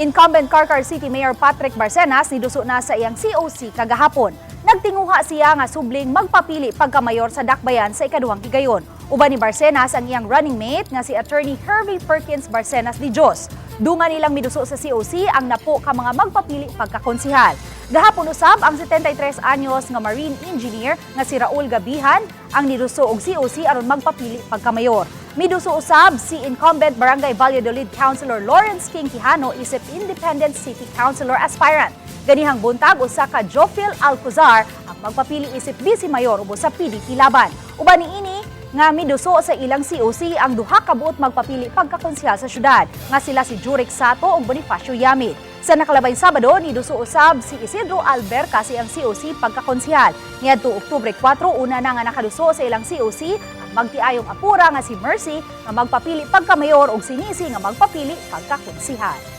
Incumbent Carcar City Mayor Patrick Barcenas niduso na sa iyang COC kagahapon. Nagtinguha siya nga subling magpapili pagkamayor sa Dakbayan sa ikaduhang higayon. Uban ni Barcenas ang iyang running mate nga si Attorney Hervey Perkins Barcenas di Dios. Dunga nilang miduso sa COC ang napo ka mga magpapili pagkakonsihal. Gahapon usab, ang 73 anyos nga marine engineer nga si Raul Gabihan ang niduso og COC aron magpapili pagkamayor. Miduso usab si incumbent Barangay Valladolid Councilor Lawrence King Quijano isip Independent City Councilor aspirant. Ganihang buntag, usa ka Jofil Alcuzar ang magpapili isip Vice Mayor ubos sa PDP Laban. Uban niini nga miduso sa ilang COC ang duha ka buot magpapili pagkakonsehal sa syudad nga sila si Juric Sato ug Bonifacio Yamid. Sa nakalabay Sabado, niduso usab si Isidro Alberca sa iyang COC pagkakonsehal. Niadto Oktubre 4, una na nga nakaduso sa ilang COC ang magtiayong apura nga si Mercy nga magpapili pagkamayor ug si Nisi nga magpapili pagkakonsehal.